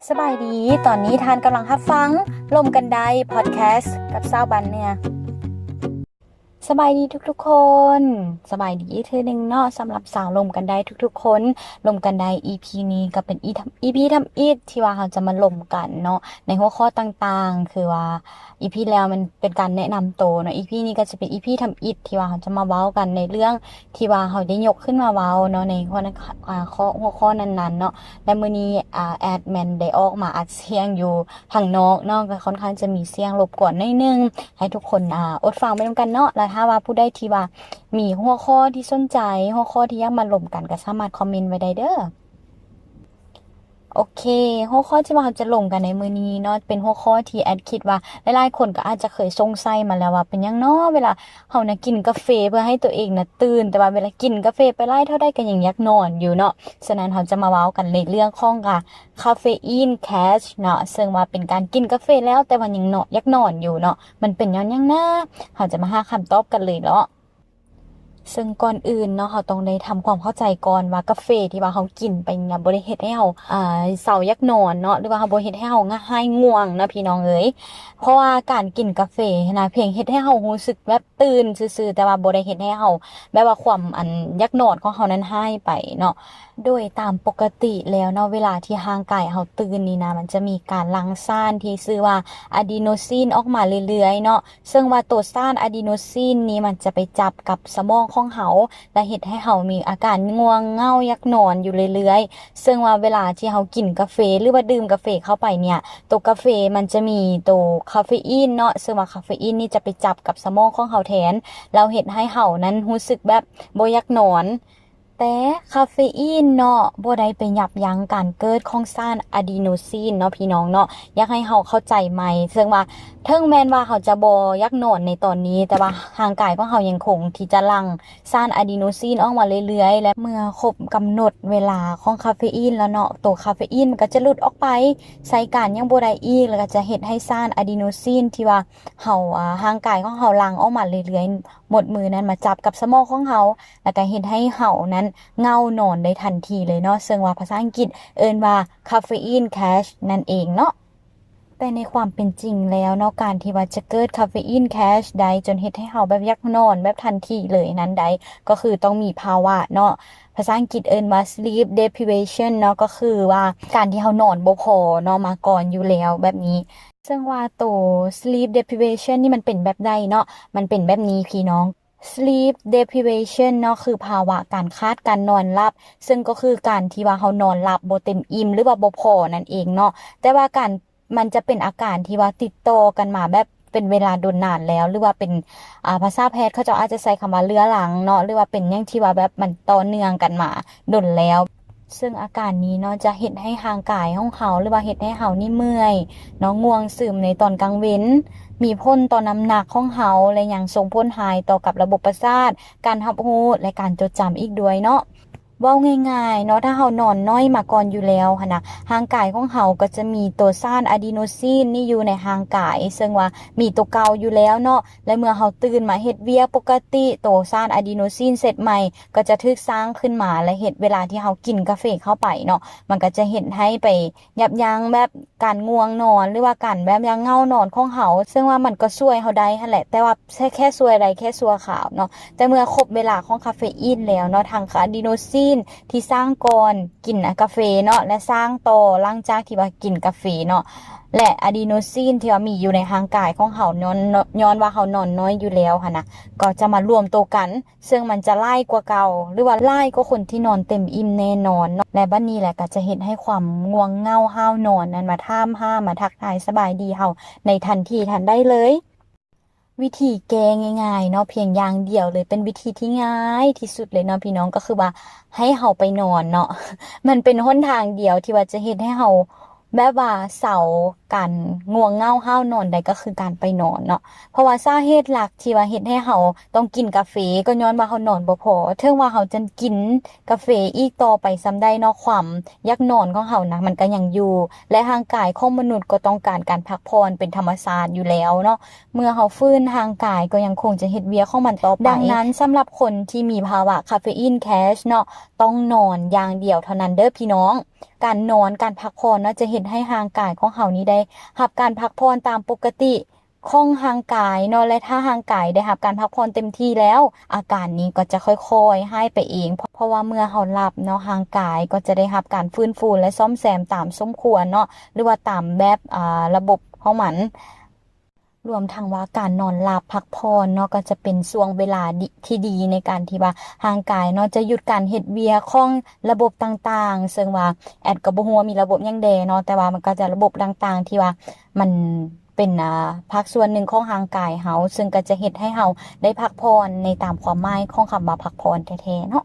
ສະບາຍດີ, ຕອນນີ້ທ່ານກຳລັງຮັບຟັງລົມກັນໄດ້ Podcast ກັບສາວບ້ານເໜືອ. ສະບາຍດີທຸກໆຄົນ, ສະບາຍດີອີກເທື່ອໜຶ່ງເນາະ ສຳລັບສາວລົມກັນໄດ້ທຸກໆຄົນ. ລົມກັນໄດ້ ອີພີ ນີ້ກໍເປັນ ອີພີ ທຳອິດທີ່ວ່າເຮົາຈະມາລົມກັນເນາະ ໃນຫົວຂໍ້ຕ່າງໆ ຄືວ່າ ອີພີ ແລ້ວມັນເປັນການແນະນຳໂຕເນາະ, ອີພີ ນີ້ກໍຈະເປັນ ອີພີ ທຳອິດທີ່ວ່າເຮົາຈະມາເວົ້າກັນໃນເລື່ອງທີ່ວ່າເຮົາໄດ້ຍົກຂຶ້ນມາເວົ້າເນາະ ໃນຫົວ ອ່າ ຂໍ້ ຫົວຂໍ້ນັ້ນໆເນາະ. ແລະ ມື້ນີ້ ອ່າ ແອດແມ່ນໄດ້ອອກມາອັດສຽງຢູ່ທາງນອກເນາະ ກໍຄ່ອນຂ້າງຈະມີສຽງລົບກວນໜ້ອຍໜຶ່ງ ໃຫ້ທຸກຄົນ ອ່າ ອົດຟັງໄປນຳກັນເນາະ. ແລະ ຖ້າວ່າຜູ້ໃດທີ່ວ່າມີຫົວຂໍ້ທີ່ສົນໃຈ ຫົວຂໍ້ທີ່ຢາກມາລົມກັນ ກໍສາມາດຄອມເມັນໄວ້ໄດ້ເດີ້. ໂອເຄ, ຫົວຂໍ້ທີ່ວ່າເຮົາຈະລົມກັນໃນມື້ນີ້ເນາະ ເປັນຫົວຂໍ້ທີ່ແອດຄິດວ່າຫຼາຍໆຄົນກໍອາດຈະເຄີຍສົງໄສມາແລ້ວວ່າ ເປັນຫຍັງເນາະ ເວລາເຮົານະກິນກາເຟເພື່ອໃຫ້ຕົວເອງນະຕື່ນ ແຕ່ວ່າເວລາກິນກາເຟໄປຫຼາຍເທົ່າໃດກໍຍັງຢາກນອນຢູ່ເນາະ. ສະນັ້ນເຮົາຈະມາເວົ້າກັນໃນເລື່ອງຂອງ ອ່າ Caffeine Crash ເນາະ ເຊິ່ງວ່າເປັນການກິນກາເຟແລ້ວ ແຕ່ວ່າຍັງເນາະ ຢາກນອນຢູ່ເນາະ. ມັນເປັນຍ້ອນຫຍັງນະ? ເຮົາຈະມາຫາຄຳຕອບກັນເລີຍເນາະ. ເຊິ່ງກ່ອນອື່ນເນາະ ເຮົາຕ້ອງໄດ້ທຳຄວາມເຂົ້າໃຈກ່ອນວ່າ ກາເຟທີ່ວ່າເຮົາກິນໄປນີ້ນະ ບໍ່ໄດ້ເຮັດໃຫ້ເຮົາ ອ່າ ເຊົາຢາກນອນເນາະ ຫຼືວ່າເຮົາ ບໍ່ເຮັດໃຫ້ເຮົາຫາຍງ່ວງນະ ພີ່ນ້ອງເອີຍ. ເພາະວ່າການກິນກາເຟນະ ພຽງເຮັດໃຫ້ເຮົາຮູ້ສຶກແບບຕື່ນຊື່ໆ ແຕ່ວ່າບໍ່ໄດ້ເຮັດໃຫ້ເຮົາ ແບບວ່າຄວາມ ອັນ ຢາກນອນຂອງເຮົານັ້ນຫາຍໄປເນາະ. ໂດຍຕາມປົກກະຕິແລ້ວເນາະ ເວລາທີ່ຮ່າງກາຍເຮົາຕື່ນນີ້ນະ ມັນຈະມີການຫຼັ່ງສານທີ່ຊື່ວ່າ ອາດີໂນຊີນ ອອກມາເລື້ອຍໆເນາະ. ເຊິ່ງວ່າໂຕສານອາດີໂນຊີນນີ້ ມັນຈະໄປຈັບກັບສະໝອງຂອງເຮົາ ແລະ ເຮັດໃຫ້ເຮົາມີອາການງ່ວງເຫງົາຢາກນອນຢູ່ເລື້ອຍໆ. ເຊິ່ງວ່າເວລາທີ່ເຮົາກິນກາເຟ ຫຼືວ່າດື່ມກາເຟເຂົ້າໄປເນີ້ຍ ໂຕກາເຟມັນຈະມີໂຕຄາເຟອີນເນາະ ເຊິ່ງວ່າຄາເຟອີນນີ້ຈະໄປຈັບກັບສະໝອງຂອງເຮົາແທນ ແລ້ວເຮັດໃຫ້ເຮົານັ້ນຮູ້ສຶກແບບບໍ່ຢາກນອນ. ແຕ່ຄາເຟອີນເນາະ ບໍ່ໄດ້ໄປຍັບຢັ້ງການເກີດຂອງສານອາດີໂນຊີນເນາະ ພີ່ນ້ອງເນາະ. ຢາກໃຫ້ເຮົາເຂົ້າໃຈໃໝ່ ເຊິ່ງວ່າເຖິງແມ່ນວ່າເຮົາຈະບໍ່ຢາກນອນໃນຕອນນີ້ ແຕ່ວ່າຮ່າງກາຍຂອງເຮົາຍັງຄົງທີ່ຈະຫຼັ່ງສານອາດີໂນຊີນອອກມາເລື້ອຍໆ ແລະ ເມື່ອຄົບກຳນົດເວລາຂອງຄາເຟອີນແລ້ວເນາະ ໂຕຄາເຟອີນມັນກໍຈະຫຼຸດອອກໄປ ໃຊ້ການຍັງບໍ່ໄດ້ອີກ ແລ້ວກໍຈະເຮັດໃຫ້ສານອາດີໂນຊີນທີ່ວ່າເຮົາ ອ່າ ຮ່າງກາຍຂອງເຮົາຫຼັ່ງອອກມາເລື້ອຍໆ ໝົດມື້ນັ້ນມາຈັບກັບສະໝອງຂອງເຮົາ ແລ້ວກໍເຮັດໃຫ້ເຮົານັ້ນເຫງົານອນໄດ້ທັນທີເລີຍເນາະ ເຊິ່ງວ່າພາສາອັງກິດເອີ້ນວ່າ caffeine crash ນັ້ນເອງເນາະ. ແຕ່ໃນຄວາມເປັນຈິງແລ້ວເນາະ ການທີ່ວ່າຈະເກີດ caffeine crash ໄດ້ ຈົນເຮັດໃຫ້ເຮົາແບບຢາກນອນແບບທັນທີເລີຍນັ້ນໄດ້ ກໍຄືຕ້ອງມີພາວະເນາະ ພາສາອັງກິດເອີ້ນວ່າ sleep deprivation ເນາະ ກໍຄືວ່າການທີ່ເຮົານອນບໍ່ພໍເນາະ ມາກ່ອນຢູ່ແລ້ວແບບນີ້. ເຊິ່ງວ່າໂຕ sleep deprivation ນີ້ມັນເປັນແບບໃດເນາະ? ມັນເປັນແບບນີ້ພີ່ນ້ອງ, sleep deprivation ເນາະ ຄືພາວະການຂາດການນອນຫຼັບ ເຊິ່ງກໍຄືການທີ່ວ່າເຮົານອນຫຼັບບໍ່ເຕັມອີ່ມ ຫຼືວ່າບໍ່ພໍນັ້ນເອງເນາະ. ແຕ່ວ່າການ ມັນຈະເປັນອາການທີ່ວ່າຕິດຕໍ່ກັນມາແບບເປັນເວລາດົນນານແລ້ວ ຫຼືວ່າເປັນ ອ່າ ພາສາແພດເຂົາເຈົ້າອາດຈະໃຊ້ຄຳວ່າເຮື້ອລັງເນາະ ຫຼືວ່າເປັນຫຍັງທີ່ວ່າແບບມັນຕໍ່ເນື່ອງກັນມາດົນແລ້ວ. ເຊິ່ງອາການນີ້ເນາະ ຈະເຮັດໃຫ້ຮ່າງກາຍຂອງເຮົາ ຫຼືວ່າເຮັດໃຫ້ເຮົານີ້ເມື່ອຍເນາະ, ງ່ວງຊຶມໃນຕອນກາງເວັນ, ມີຜົນຕໍ່ນ້ຳໜັກຂອງເຮົາ ແລະ ຍັງສົ່ງຜົນຮ້າຍຕໍ່ກັບລະບົບປະສາດ, ການຮັບຮູ້ ແລະ ການຈົດຈຳອີກດ້ວຍເນາະ. ເວົ້າງ່າຍໆເນາະ, ຖ້າເຮົານອນໜ້ອຍມາກ່ອນຢູ່ແລ້ວຫັ້ນນະ, ຮ່າງກາຍຂອງເຮົາກໍຈະມີໂຕສານອາດີໂນຊີນນີ້ຢູ່ໃນຮ່າງກາຍ, ເຊິ່ງວ່າມີໂຕເກົ່າຢູ່ແລ້ວເນາະ, ແລະ ເມື່ອເຮົາຕື່ນມາເຮັດວຽກປົກກະຕິ, ໂຕສານອາດີໂນຊີນເຊັດໃໝ່ ກໍຈະຖືກສ້າງຂຶ້ນມາ ແລະ ເຮັດເວລາທີ່ເຮົາກິນກາເຟເຂົ້າໄປເນາະ, ມັນກໍຈະເຮັດໃຫ້ໄປ ຢັບຢັ້ງແບບການງ່ວງນອນ ຫຼືວ່າການແບບຢາກເຫງົານອນຂອງເຮົາ, ເຊິ່ງວ່າມັນກໍຊ່ວຍເຮົາໄດ້ຫັ້ນແຫຼະ, ແຕ່ວ່າແຄ່ ແຄ່ຊ່ວຍໄດ້ແຄ່ຊົ່ວຄາວເນາະ. ແຕ່ເມື່ອຄົບເວລາຂອງຄາເຟອີນແລ້ວເນາະ, ທັງອາດີໂນຊີນທີ່ສ້າງກ່ອນກິນກາເຟເນາະ ແລະ ສ້າງຕໍ່ຫຼັງຈາກທີ່ວ່າກິນກາເຟເນາະ ແລະ ອາດີໂນຊີນທີ່ວ່າມີຢູ່ໃນຮ່າງກາຍຂອງເຮົາ ຍ້ອນ ຍ້ອນວ່າເຮົານອນນ້ອຍຢູ່ແລ້ວຫັ້ນນະ, ກໍຈະມາລວມໂຕກັນ ເຊິ່ງມັນຈະຫຼາຍກວ່າເກົ່າ ຫຼືວ່າຫຼາຍກວ່າຄົນທີ່ນອນເຕັມອີ່ມແນ່ນອນເນາະ. ແລະ ບັດນີ້ແຫຼະກໍຈະເຮັດໃຫ້ຄວາມງ່ວງເຫງົາຫ້າວນອນນັ້ນມາຖາມຫາ ມາທັກທາຍສະບາຍດີເຮົາໃນທັນທີທັນໃດເລີຍ. ວິທີແກ້ງ່າຍໆເນາະ, ພຽງຢ່າງດຽວເລີຍ, ເປັນວິທີທີ່ງ່າຍທີ່ສຸດເລີຍເນາະ ພີ່ນ້ອງ, ກໍຄືວ່າໃຫ້ເຮົາໄປນອນເນາະ. ມັນເປັນຫົນທາງດຽວທີ່ວ່າຈະເຮັດໃຫ້ເຮົາ ແບບວ່າເຊົາການງ່ວງເຫງົາຫ້າວນອນໄດ້ກໍຄືການໄປນອນເນາະ. ເພາະວ່າສາເຫດຫຼັກທີ່ວ່າເຮັດໃຫ້ເຮົາຕ້ອງກິນກາເຟ ກໍຍ້ອນວ່າເຮົານອນບໍ່ພໍ. ເຖິງວ່າເຮົາຈະກິນກາເຟອີກຕໍ່ໄປສ່ຳໃດເນາະ, ຄວາມຢາກນອນຂອງເຮົານະ ມັນກໍຍັງຢູ່ ແລະ ຮ່າງກາຍຂອງມະນຸດກໍຕ້ອງການການພັກຜ່ອນເປັນທຳມະຊາດຢູ່ແລ້ວເນາະ. ເມື່ອເຮົາຟື້ນ, ຮ່າງກາຍກໍຍັງຄົງຈະເຮັດວຽກຂອງມັນຕໍ່ໄປ. ດັ່ງນັ້ນ, ສຳລັບຄົນທີ່ມີພາວະ caffeine crash ເນາະ, ຕ້ອງນອນຢ່າງດຽວເທົ່ານັ້ນເດີ້ ພີ່ນ້ອງ. ການນອນ ການພັກຜ່ອນເນາະ ຈະເຮັດໃຫ້ຮ່າງກາຍຂອງເຮົານີ້ໄດ້ຮັບການພັກຜ່ອນຕາມປົກກະຕິຂອງຮ່າງກາຍເນາະ ແລະ ຖ້າຮ່າງກາຍໄດ້ຮັບການພັກຜ່ອນເຕັມທີ່ແລ້ວ ອາການນີ້ກໍຈະຄ່ອຍໆຫາຍໄປເອງ ເພາະວ່າເມື່ອເຮົາຫຼັບເນາະ ຮ່າງກາຍກໍຈະໄດ້ຮັບການຟື້ນຟູ ແລະ ສ້ອມແຊມຕາມສົມຄວນເນາະ ຫຼືວ່າຕາມແບບ ອາ ລະບົບຂອງມັນ. ລວມທັງວ່າການນອນຫຼັບພັກຜ່ອນເນາະ ກໍຈະເປັນຊ່ວງເວລາດີ ທີ່ດີໃນການທີ່ວ່າຮ່າງກາຍເນາະ ຈະຢຸດການເຮັດວຽກຂອງລະບົບຕ່າງໆ ເຊິ່ງວ່າແອດກໍບໍ່ຮູ້ວ່າມີລະບົບຫຍັງແດ່ເນາະ ແຕ່ວ່າມັນກໍຈະລະບົບຕ່າງໆ ທີ່ວ່າມັນເປັນ ອາ ພາກສ່ວນໜຶ່ງຂອງຮ່າງກາຍເຮົາ ເຊິ່ງກໍຈະເຮັດໃຫ້ເຮົາໄດ້ພັກຜ່ອນໃນຕາມຄວາມໝາຍຂອງຄຳວ່າພັກຜ່ອນແທ້ໆເນາະ.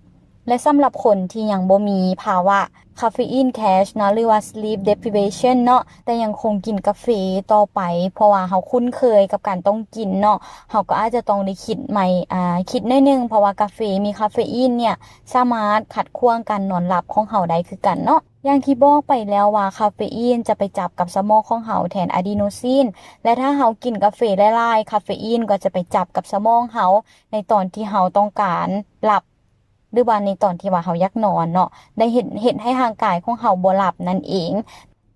ແລະ ສຳລັບຄົນທີ່ຍັງບໍ່ມີພາວະ caffeine crash ເນາະ ຫຼືວ່າ sleep deprivation ເນາະ ແຕ່ຍັງຄົງກິນກາເຟຕໍ່ໄປ ເພາະວ່າເຮົາຄຸ້ນເຄີຍກັບການຕ້ອງກິນເນາະ ເຮົາກໍອາດຈະຕ້ອງໄດ້ຄິດໃໝ່ ອາ ຄິດໜ້ອຍໜຶ່ງ ເພາະວ່າກາເຟມີຄາເຟອີນເນ່ຍ ສາມາດຂັດຂວາງການນອນຫຼັບຂອງເຮົາໄດ້ຄືກັນເນາະ. ຢ່າງທີ່ບອກໄປແລ້ວວ່າ ຄາເຟອີນຈະໄປຈັບກັບສະໝອງຂອງເຮົາແທນອາດີໂນຊິນ ແລະ ຖ້າເຮົາກິນກາເຟຫຼາຍໆ ຄາເຟອີນກໍຈະໄປຈັບກັບສະໝອງເຮົາ ໃນຕອນທີ່ເຮົາຕ້ອງການຫຼັບ ຫຼືວ່າໃນຕອນທີ່ວ່າເຮົາຢາກນອນເນາະ ໄດ້ເຮັດ ເຮັດໃຫ້ຮ່າງກາຍຂອງເຮົາບໍ່ຫຼັບນັ້ນເອງ.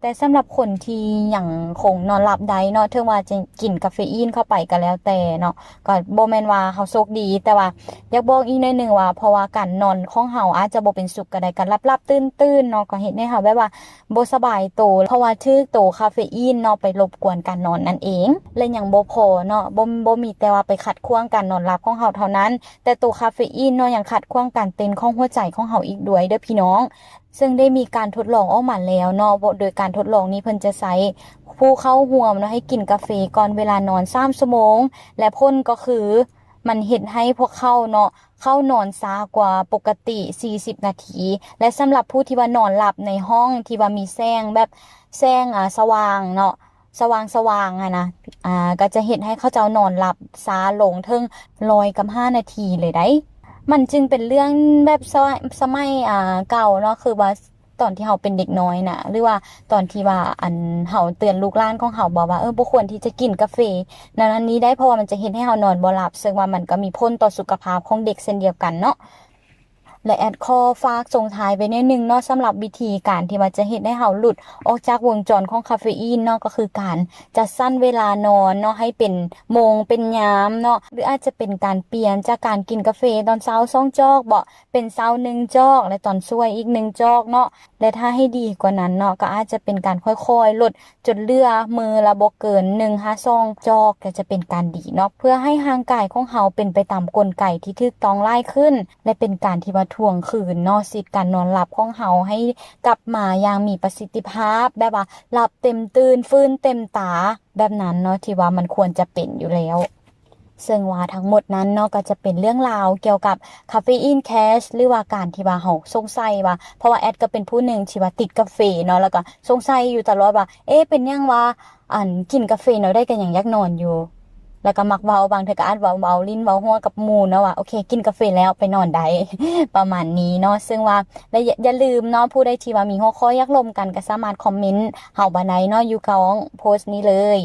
ແຕ່ສຳລັບຄົນທີ່ຍັງຄົງນອນຫຼັບໄດ້ເນາະ ເຖິງວ່າຈະກິນກາເຟອີນເຂົ້າໄປກໍແລ້ວແຕ່ເນາະ ກໍບໍ່ແມ່ນວ່າເຮົາໂຊກດີ ແຕ່ວ່າຢາກບອກອີກໜ້ອຍໜຶ່ງວ່າ ເພາະວ່າການນອນຂອງເຮົາອາດຈະບໍ່ເປັນສຸກກໍໄດ້ ກໍຫຼັບໆຕື່ນໆເນາະ ກໍເຮັດໃຫ້ເຮົາແບບວ່າ ບໍ່ສະບາຍໂຕ ເພາະວ່າຖືກໂຕຄາເຟອີນເນາະ ໄປລົບກວນການນອນນັ້ນເອງ ແລະ ຍັງບໍ່ພໍເນາະ ບໍ່ ບໍ່ມີແຕ່ວ່າໄປຂັດຂວາງການນອນຫຼັບຂອງເຮົາເທົ່ານັ້ນ ແຕ່ໂຕຄາເຟອີນເນາະ ຍັງຂັດຂວາງການເຕັ້ນຂອງຫົວໃຈຂອງເຮົາອີກດ້ວຍເດີ້ພີ່ນ້ອງ. ເຊິ່ງໄດ້ມີການທົດລອງອອກມາແລ້ວເນາະ ໂດຍການທົດລອງນີ້ເພິ່ນຈະໃຊ້ຜູ້ເຂົ້າຮ່ວມເນາະ ໃຫ້ກິນກາເຟກ່ອນເວລານອນສາມຊົ່ວໂມງ ແລະ ຜົນກໍຄື ມັນເຮັດໃຫ້ພວກເຂົາເນາະ ເຂົ້ານອນຊ້າກວ່າປົກກະຕິສີ່ສິບນາທີ ແລະ ສຳລັບຜູ້ທີ່ວ່ານອນຫຼັບໃນຫ້ອງທີ່ວ່າມີແສງແບບ ແສງ ອາ ສະຫວ່າງເນາະ ສະຫວ່າງໆຫັ້ນນະ ອາ ກໍຈະເຮັດໃຫ້ເຂົາເຈົ້ານອນຫຼັບຊ້າລົງເຖິງຮ້ອຍກັບຫ້ານາທີເລີຍໃດ໋. ມັນຈຶ່ງເປັນເລື່ອງແບບສະ ສະໄໝ ອາ ເກົ່າເນາະ ຄືວ່າ ຕອນທີ່ເຮົາເປັນເດັກນ້ອຍນະ ຫຼືວ່າຕອນທີ່ວ່າ ອັນ ເຮົາເຕືອນລູກຫຼານຂອງເຮົາບໍວ່າ ເອີ ບໍ່ຄວນທີ່ຈະກິນກາເຟນັ້ນອັນນີ້ໄດ້ ເພາະວ່າມັນຈະເຮັດໃຫ້ເຮົານອນບໍ່ຫຼັບ ເຊິ່ງວ່າມັນກໍມີຜົນຕໍ່ສຸຂະພາບຂອງເດັກເຊັ່ນດຽວກັນເນາະ. ແລະ ແອດຂໍຝາກສົ່ງທ້າຍໄວ້ໜ້ອຍໜຶ່ງເນາະ ສຳລັບວິທີການທີ່ວ່າຈະເຮັດໃຫ້ເຮົາຫຼຸດອອກຈາກວົງຈອນຂອງຄາເຟອີນເນາະ ກໍຄືການຈັດສັນເວລານອນເນາະ ໃຫ້ເປັນໂມງເປັນຍາມເນາະ ຫຼືອາດຈະເປັນການປ່ຽນຈາກການກິນກາເຟຕອນເຊົ້າສອງຈອກເບາະ ເປັນເຊົ້າໜຶ່ງຈອກ ແລະ ຕອນສວຍອີກໜຶ່ງຈອກເນາະ ແລະ ຖ້າໃຫ້ດີກວ່ານັ້ນເນາະ ກໍອາດຈະເປັນການຄ່ອຍໆລົດຈົນເຫຼືອມື້ລະບໍ່ເກີນໜຶ່ງຫາສອງຈອກ ກໍຈະເປັນການດີເນາະ ເພື່ອໃຫ້ຮ່າງກາຍຂອງເຮົາເປັນໄປຕາມກົນໄກທີ່ຖືກຕ້ອງຫຼາຍຂຶ້ນ ແລະ ເປັນການທີ່ວ່າທວງຄືນເນາະ ສິດການນອນຫຼັບຂອງເຮົາໃຫ້ກັບມາຢ່າງມີປະສິດທິພາບ ແບບວ່າຫຼັບເຕັມຕື່ນ ຟື້ນເຕັມຕາ ແບບນັ້ນເນາະ ທີ່ວ່າມັນຄວນຈະເປັນຢູ່ແລ້ວ. ເຊິ່ງວ່າທັງໝົດນັ້ນເນາະ ກໍຈະເປັນເລື່ອງລາວກ່ຽວກັບ caffeine crash ຫຼືວ່າການທີ່ວ່າເຮົາສົງໄສວ່າ ເພາະວ່າແອດກໍເປັນຜູ້ໜຶ່ງທີ່ວ່າຕິດກາເຟເນາະ ແລ້ວກໍສົງໄສຢູ່ຕະຫຼອດວ່າ ເອ ເປັນຫຍັງວ່າ ອັນ ກິນກາເຟແນວໃດກໍຍັງຢາກນອນຢູ່ ແລ້ວກໍມັກເວົ້າ ບາງເທື່ອກໍອາດເວົ້າ ເວົ້າຫຼິ້ນເວົ້າຫົວກັບໝູ່ເນາະວ່າ ໂອເຄ ກິນກາເຟແລ້ວໄປນອນໄດ້ ປະມານນີ້ເນາະ. ເຊິ່ງວ່າ ແລະ ຢ່າ ຢ່າລືມເນາະ ຜູ້ໃດທີ່ວ່າມີຫົວຂໍ້ຢາກລົມກັນ ກໍສາມາດຄອມເມັນເຮົາມາໄດ້ເນາະ ຢູ່ກ້ອງໂພສນີ້ເລີຍ.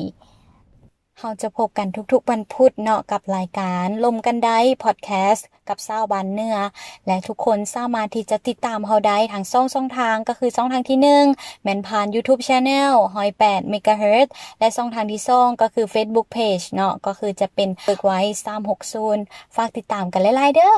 ເຮົາຈະພົບກັນທຸກໆວັນພຸດເນາະ ກັບລາຍການລົມກັນໄດ້ podcast ກັບຊາວບ້ານເໜືອ ແລະ ທຸກຄົນສາມາດທີ່ຈະຕິດຕາມເຮົາໄດ້ທັງສອງຊ່ອງທາງ ກໍຄືຊ່ອງທາງທີໜຶ່ງ ແມ່ນຜ່ານ YouTube Channel ຮ້ອຍແປດ Megahertz ແລະ ຊ່ອງທາງທີສອງ ກໍຄື Facebook Page ເນາະ ກໍຄືຈະເປັນ Work Wise ສາມຫົກສູນ ຝາກຕິດຕາມກັນຫຼາຍໆເດີ້.